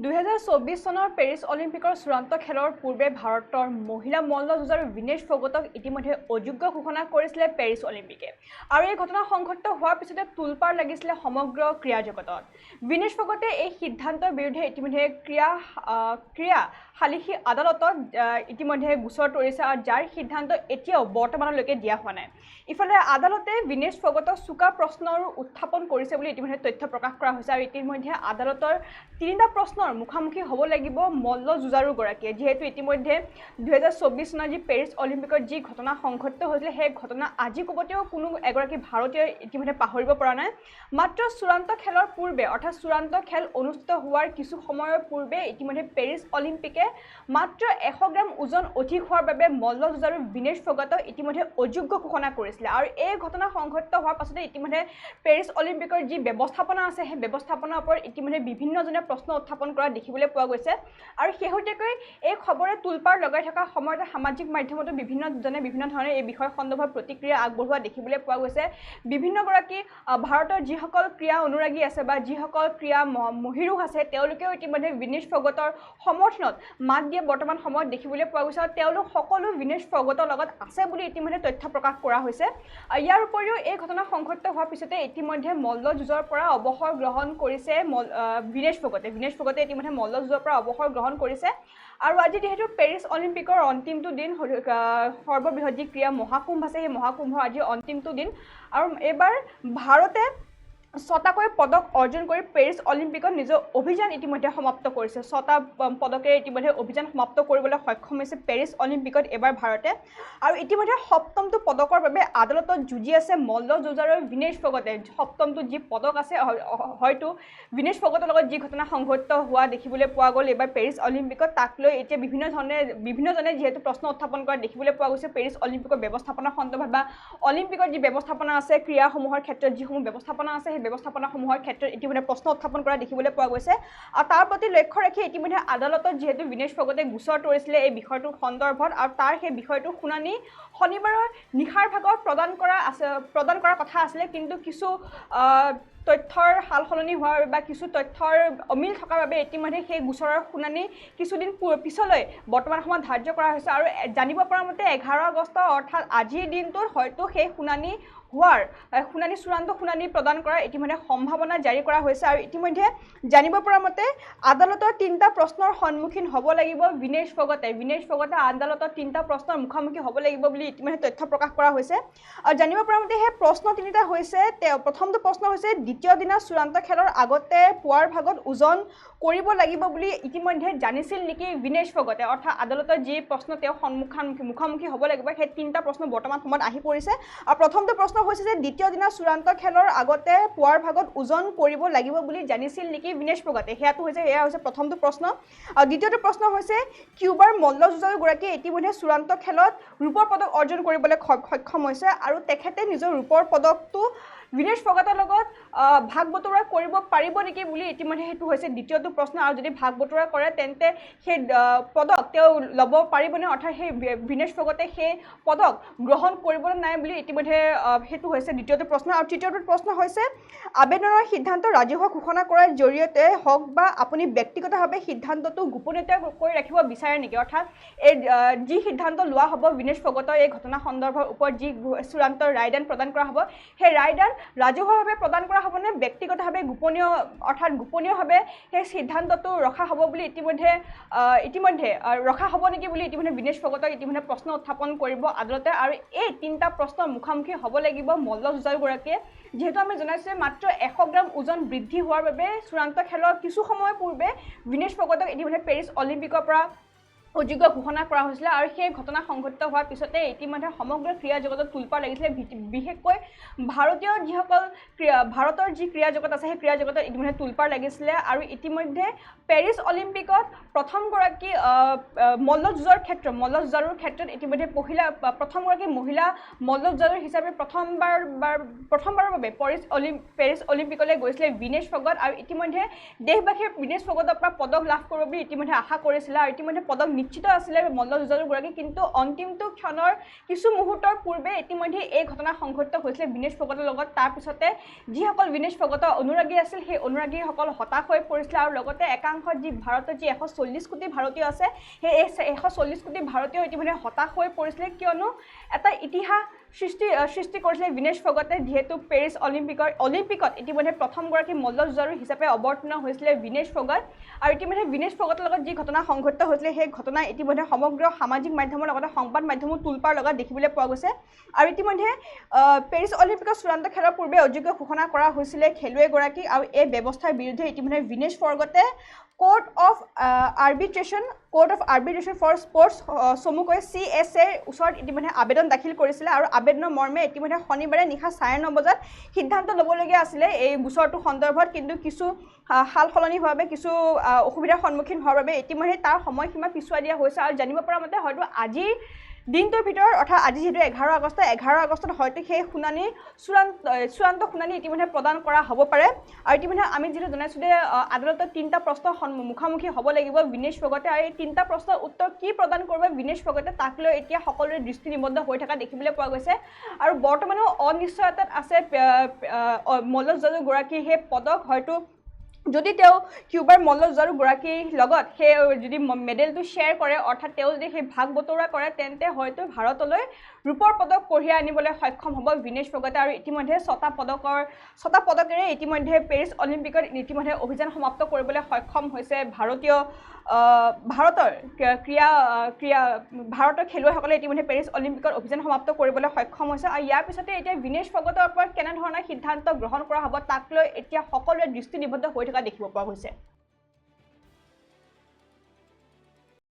2024 চনৰ পেৰিছ অলিম্পিকৰ চূড়ান্ত খেলৰ পূৰ্বে ভাৰতৰ মহিলা মল্লযুঁজাৰু বিনেশ ফগটক ইতিমধ্যে অযোগ্য ঘোষণা কৰিছিলে পেৰিছ অলিম্পিকে। আৰু এই ঘটনা সংঘটিত হোৱাৰ পিছতে তোলপাৰ লাগিছিলে সমগ্ৰ ক্ৰীড়া জগতত। বিনেশ ফগটে এই সিদ্ধান্তৰ বিৰুদ্ধে ইতিমধ্যে ক্ৰীড়া সালিসী আদালতত ইতিমধ্যে গোচৰ তৰিছে আৰু যাৰ সিদ্ধান্ত এতিয়াও বৰ্তমানলৈকে দিয়া হোৱা নাই। ইফালে আদালতে বিনেশ ফগটক চোকা প্ৰশ্নৰো উত্থাপন কৰিছে বুলি ইতিমধ্যে তথ্য প্ৰকাশ কৰা হৈছে আৰু ইতিমধ্যে আদালতৰ তিনিটা প্ৰশ্নৰ মুখামুখি হ'ব লাগিব মল্লযুঁজাৰুগৰাকীয়ে। যিহেতু ইতিমধ্যে 2024 চনৰ যি পেৰিছ অলিম্পিকত যি ঘটনা সংঘটিত হৈছিলে, সেই ঘটনা আজি কোবতেও কোনো এগৰাকী ভাৰতীয়ই ইতিমধ্যে পাহৰিব পৰা নাই। মাত্ৰ চূড়ান্ত খেলৰ পূৰ্বে, অৰ্থাৎ চূড়ান্ত খেল অনুষ্ঠিত হোৱাৰ কিছু সময়ৰ পূৰ্বে ইতিমধ্যে পেৰিছ অলিম্পিকে মাত্ৰ 100 গ্ৰাম ওজন অধিক হোৱাৰ বাবে মল্লযুঁজাৰু বিনেশ ফগটক ইতিমধ্যে অযোগ্য ঘোষণা কৰিছিলে। আৰু এই ঘটনা সংঘটিত হোৱাৰ পাছতে ইতিমধ্যে পেৰিছ অলিম্পিকৰ যি ব্যৱস্থাপনা আছে, সেই ব্যৱস্থাপনাৰ ওপৰত ইতিমধ্যে বিভিন্নজনে প্ৰশ্ন উত্থাপন কৰা দেখিবলৈ পোৱা গৈছে। আৰু শেহতীয়াকৈ এই খবৰে তোলপাৰ লগাই থকা সময়তে সামাজিক মাধ্যমতো বিভিন্নজনে বিভিন্ন ধৰণে এই বিষয় সন্দৰ্ভত প্ৰতিক্ৰিয়া আগবঢ়োৱা দেখিবলৈ পোৱা গৈছে। বিভিন্নগৰাকী ভাৰতৰ যিসকল ক্ৰীড়া অনুৰাগী আছে বা যিসকল ক্ৰীড়া মহিৰুহ আছে, তেওঁলোকেও ইতিমধ্যে বিনেশ ফগটৰ সমৰ্থনত মাত দিয়ে বৰ্তমান সময়ত দেখিবলৈ পোৱা গৈছে আৰু তেওঁলোক সকলো বিনেশ ফগটৰ লগত আছে বুলি ইতিমধ্যে তথ্য প্ৰকাশ কৰা হৈছে। ইয়াৰ উপৰিও এই ঘটনা সংঘটিত হোৱাৰ পিছতে ইতিমধ্যে মল্লযুঁজৰ পৰা অৱসৰ গ্ৰহণ কৰিছে বিনেশ ফগটে। বিনেশ ফগটে ইতিমধ্যে মল্লযুঁজৰ পৰা অৱসৰ গ্ৰহণ কৰিছে। আৰু আজি যিহেতু পেৰিছ অলিম্পিকৰ অন্তিমটো দিন, সৰ্ববৃহৎ যি ক্ৰীড়া মহাকুম্ভ আছে, সেই মহাকুম্ভৰ আজি অন্তিমটো দিন আৰু এইবাৰ ভাৰতে 6টাকৈ পদক অৰ্জন কৰি পেৰিছ অলিম্পিকত নিজৰ অভিযান ইতিমধ্যে সমাপ্ত কৰিছে। 6টা পদকেৰে ইতিমধ্যে অভিযান সমাপ্ত কৰিবলৈ সক্ষম হৈছে পেৰিছ অলিম্পিকত এইবাৰ ভাৰতে। আৰু ইতিমধ্যে সপ্তমটো পদকৰ বাবে আদালতত যুঁজি আছে মল্লযুঁজাৰু বিনেশ ফগটে। সপ্তমটো যি পদক আছে, হয়তো বিনেশ ফগটৰ লগত যি ঘটনা সংঘটিত হোৱা দেখিবলৈ পোৱা গ'ল এইবাৰ পেৰিছ অলিম্পিকত, তাক লৈ এতিয়া বিভিন্ন ধৰণে বিভিন্নজনে যিহেতু প্ৰশ্ন উত্থাপন কৰা দেখিবলৈ পোৱা গৈছে পেৰিছ অলিম্পিকৰ ব্যৱস্থাপনা সন্দৰ্ভত বা অলিম্পিকৰ যি ব্যৱস্থাপনা আছে, ক্ৰীড়াসমূহৰ ক্ষেত্ৰত যিসমূহ ব্যৱস্থাপনা আছে, সেই ব্যৱস্থাপনাসমূহৰ ক্ষেত্ৰত ইতিমধ্যে প্ৰশ্ন উত্থাপন কৰা দেখিবলৈ পোৱা গৈছে। আৰু তাৰ প্ৰতি লক্ষ্য ৰাখি ইতিমধ্যে আদালতত যিহেতু বিনেশ ফগটে গোচৰ তৰিছিলে এই বিষয়টোৰ সন্দৰ্ভত আৰু তাৰ সেই বিষয়টোৰ শুনানি শনিবাৰৰ নিশাৰ ভাগত প্ৰদান কৰাৰ কথা আছিলে, কিন্তু কিছু তথ্যৰ সাল সলনি হোৱাৰ বা কিছু তথ্যৰ অমিল থকাৰ বাবে ইতিমধ্যে সেই গোচৰৰ শুনানি কিছুদিন পিছলৈ বৰ্তমান সময়ত ধাৰ্য কৰা হৈছে। আৰু জানিব পৰা মতে 11 আগষ্ট অৰ্থাৎ আজিৰ দিনটোত হয়তো সেই শুনানি হোৱাৰ শুনানি চূড়ান্ত শুনানি প্ৰদান কৰাৰ ইতিমধ্যে সম্ভাৱনা জাৰি কৰা হৈছে। আৰু ইতিমধ্যে জানিব পৰা মতে আদালতৰ তিনিটা প্ৰশ্নৰ সন্মুখীন হ'ব লাগিব বিনেশ ফগটে। বিনেশ ফগটে আদালতত তিনিটা প্ৰশ্নৰ মুখামুখি হ'ব লাগিব বুলি ইতিমধ্যে তথ্য প্ৰকাশ কৰা হৈছে। আৰু জানিব পৰা মতে সেই প্ৰশ্ন তিনিটা হৈছে, তেওঁ প্ৰথমটো প্ৰশ্ন হৈছে দ্বিতীয় দিনা চূড়ান্ত খেলৰ আগতে পুৱাৰ ভাগত ওজন কৰিব লাগিব বুলি ইতিমধ্যে জানিছিল নেকি বিনেশ ফগটে, অৰ্থাৎ আদালতৰ যি প্ৰশ্ন তেওঁ মুখামুখি হ'ব লাগিব সেই তিনিটা প্ৰশ্ন বৰ্তমান সময়ত আহি পৰিছে। আৰু প্ৰথমটো প্ৰশ্ন হৈছে যে দ্বিতীয় দিনা চূড়ান্ত খেলৰ আগতে পুৱাৰ ভাগত ওজন কৰিব লাগিব বুলি জানিছিল নেকি বিনেশ ফগটে, সেয়া হৈছে প্ৰথমটো প্ৰশ্ন। আৰু দ্বিতীয়টো প্ৰশ্ন হৈছে কিউবাৰ মল্লযুঁজাৰুগৰাকীয়ে ইতিমধ্যে চূড়ান্ত খেলত ৰূপৰ পদক অৰ্জন কৰিবলৈ সক্ষম হৈছে আৰু তেখেতে নিজৰ ৰূপৰ পদকটো বিনেশ ফগটৰ লগত ভাগ বতৰা কৰিব পাৰিব নেকি বুলি ইতিমধ্যে সেইটো হৈছে দ্বিতীয়টো প্ৰশ্ন। আৰু যদি ভাগ বতৰা কৰে তেন্তে সেই পদক তেওঁ ল'ব পাৰিবনে, অৰ্থাৎ সেই বিনেশ ফগটে সেই পদক গ্ৰহণ কৰিবনে নাই বুলি ইতিমধ্যে সেইটো হৈছে দ্বিতীয়টো প্ৰশ্ন। আৰু তৃতীয়টো প্ৰশ্ন হৈছে আবেদনৰ সিদ্ধান্ত ৰাজহুৱা ঘোষণা কৰাৰ জৰিয়তে হওক বা আপুনি ব্যক্তিগতভাৱে সিদ্ধান্তটো গোপনীয়তা কৰি ৰাখিব বিচাৰে নেকি, অৰ্থাৎ এই যি সিদ্ধান্ত লোৱা হ'ব বিনেশ ফগটৰ এই ঘটনা সন্দৰ্ভৰ ওপৰত যি চূড়ান্ত ৰায়দান প্ৰদান কৰা হ'ব, সেই ৰায়দান ৰাজহুৱাভাৱে প্ৰদান কৰা হ'বনে ব্যক্তিগতভাৱে গোপনীয়, অৰ্থাৎ গোপনীয়ভাৱে সেই সিদ্ধান্তটো ৰখা হ'ব বুলি ইতিমধ্যে ৰখা হ'ব নেকি বুলি ইতিমধ্যে বিনেশ ফগটক ইতিমধ্যে প্ৰশ্ন উত্থাপন কৰিব আদালতে। আৰু এই তিনিটা প্ৰশ্নৰ মুখামুখি হ'ব লাগিব মল্লযুঁজাৰুগৰাকীয়ে। যিহেতু আমি জনাইছোঁ মাত্ৰ 100 গ্ৰাম ওজন বৃদ্ধি হোৱাৰ বাবে চূড়ান্ত খেলৰ কিছু সময় পূৰ্বে বিনেশ ফগটক ইতিমধ্যে পেৰিছ অলিম্পিকৰ পৰা অযোগ্য ঘোষণা কৰা হৈছিলে আৰু সেই ঘটনা সংঘটিত হোৱাৰ পিছতে ইতিমধ্যে সমগ্ৰ ক্ৰীড়া জগতত তোলপাৰ লাগিছিলে। বিশেষকৈ ভাৰতীয় যিসকল ক্ৰীড়া, ভাৰতৰ যি ক্ৰীড়া জগত আছে সেই ক্ৰীড়া জগতত ইতিমধ্যে তোলপাৰ লাগিছিলে। আৰু ইতিমধ্যে পেৰিছ অলিম্পিকত প্ৰথমগৰাকী মল্লযুঁজাৰুৰ ক্ষেত্ৰত ইতিমধ্যে প্ৰথমগৰাকী মহিলা মল্লযুঁজাৰু হিচাপে প্ৰথমবাৰৰ বাবে পেৰিছ অলিম্পিকলৈ গৈছিলে বিনেশ ফগট। আৰু ইতিমধ্যে দেশবাসীয়ে বিনেশ ফগটৰ পৰা পদক লাভ কৰিব বুলি ইতিমধ্যে আশা কৰিছিলে আৰু ইতিমধ্যে পদক নিশ্চিত আছিলে মল্লযুঁজাৰুগৰাকী, কিন্তু অন্তিমটো ক্ষণৰ কিছু মুহূৰ্তৰ পূৰ্বে ইতিমধ্যে এই ঘটনা সংঘটিত হৈছিলে বিনেশ ফগটৰ লগত। তাৰপিছতে যিসকল বিনেশ ফগটৰ অনুৰাগী আছিল সেই অনুৰাগীসকল হতাশ হৈ পৰিছিলে আৰু লগতে একাংশ যি ভাৰতৰ যি 140 কোটি ভাৰতীয় আছে সেই 140 কোটি ভাৰতীয় ইতিমধ্যে হতাশ হৈ পৰিছিলে, কিয়নো এটা ইতিহাস সৃষ্টি কৰিছিলে বিনেশ ফগটে। যিহেতু পেৰিছ অলিম্পিকত ইতিমধ্যে প্ৰথমগৰাকী মল্লযুঁজাৰু হিচাপে অৱতীৰ্ণ হৈছিলে বিনেশ ফগট আৰু ইতিমধ্যে বিনেশ ফগটৰ লগত যি ঘটনা সংঘটিত হৈছিলে সেই ঘটনা ইতিমধ্যে সমগ্ৰ সামাজিক মাধ্যমৰ লগতে সংবাদ মাধ্যমো তোলপাৰ লগত দেখিবলৈ পোৱা গৈছে। আৰু ইতিমধ্যে পেৰিছ অলিম্পিকৰ চূড়ান্ত খেলৰ পূৰ্বে অযোগ্য ঘোষণা কৰা হৈছিলে খেলুৱৈগৰাকীক আৰু এই ব্যৱস্থাৰ বিৰুদ্ধে ইতিমধ্যে Vinesh ফগটে court of arbitration for sports চমুকৈ CSAৰ ওচৰত ইতিমধ্যে আবেদন দাখিল কৰিছিলে আৰু আবেদনৰ মৰ্মে ইতিমধ্যে শনিবাৰে নিশা 9:30 বজাত সিদ্ধান্ত ল'বলগীয়া আছিলে এই গোচৰটো সন্দৰ্ভত, কিন্তু কিছু সাল সলনি হোৱাৰ বাবে, কিছু অসুবিধাৰ সন্মুখীন হোৱাৰ বাবে ইতিমধ্যে তাৰ সময়সীমা পিছুৱাই দিয়া হৈছে। আৰু জানিব পৰা মতে হয়তো আজিৰ দিনটোৰ ভিতৰত, অৰ্থাৎ আজি যিহেতু 11 আগষ্ট, 11 আগষ্টত হয়তো সেই শুনানি চূড়ান্ত শুনানি ইতিমধ্যে প্ৰদান কৰা হ'ব পাৰে। আৰু ইতিমধ্যে আমি যিহেতু জনাইছোঁ যে আদালতত 3টা প্ৰশ্নৰ মুখামুখি হ'ব লাগিব বিনেশ ফগটে আৰু এই 3টা প্ৰশ্নৰ উত্তৰ কি প্ৰদান কৰিব বিনেশ ফগটে তাক লৈ এতিয়া সকলোৰে দৃষ্টি নিবদ্ধ হৈ থকা দেখিবলৈ পোৱা গৈছে। আৰু বৰ্তমানেও অনিশ্চয়তাত আছে মল্লযুঁজাৰুগৰাকীৰ সেই পদক, হয়তো যদি তেওঁ কিউবাৰ মল্লযুঁজাৰুগৰাকীৰ লগত সেই যদি মেডেলটো শ্বেয়াৰ কৰে, অৰ্থাৎ তেওঁ যদি সেই ভাগ বতৰা কৰে, তেন্তে হয়তো ভাৰতলৈ ৰূপৰ পদক কঢ়িয়াই আনিবলৈ সক্ষম হ'ব বিনেশ ফগটে। আৰু ইতিমধ্যে 6টা পদকেৰে ইতিমধ্যে পেৰিছ অলিম্পিকত ইতিমধ্যে অভিযান সমাপ্ত কৰিবলৈ সক্ষম হৈছে ভাৰতৰ ক্ৰীড়া ক্ৰীড়া ভাৰতৰ খেলুৱৈসকলে ইতিমধ্যে পেৰিছ অলিম্পিকত অভিযান সমাপ্ত কৰিবলৈ সক্ষম হৈছে। আৰু ইয়াৰ পিছতে এতিয়া বিনেশ ফগটৰ ওপৰত কেনেধৰণৰ সিদ্ধান্ত গ্ৰহণ কৰা হ'ব তাক লৈ এতিয়া সকলোৰে দৃষ্টি নিবদ্ধ হৈ থকা দেখিব পোৱা গৈছে।